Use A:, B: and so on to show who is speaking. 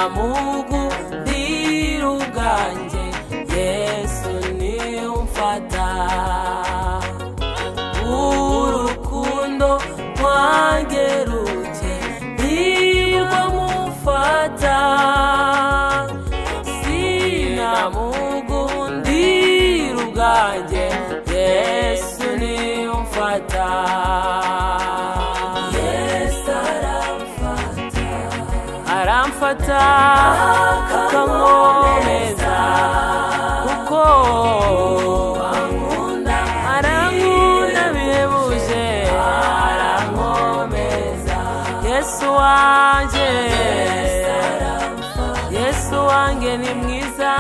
A: Sinamugundira ubwanjye, Yesu niwe umfata. Urukundo rwanjye ruke nirwo mufata. Sinamugundira ubwanjye, Yesu niwe umfata. Yesu aramfata, aramfata akankomeza, kuko arankunda bihebuje, arankomeza. Yesu wanjye, Yesu wanjye ni mwiza.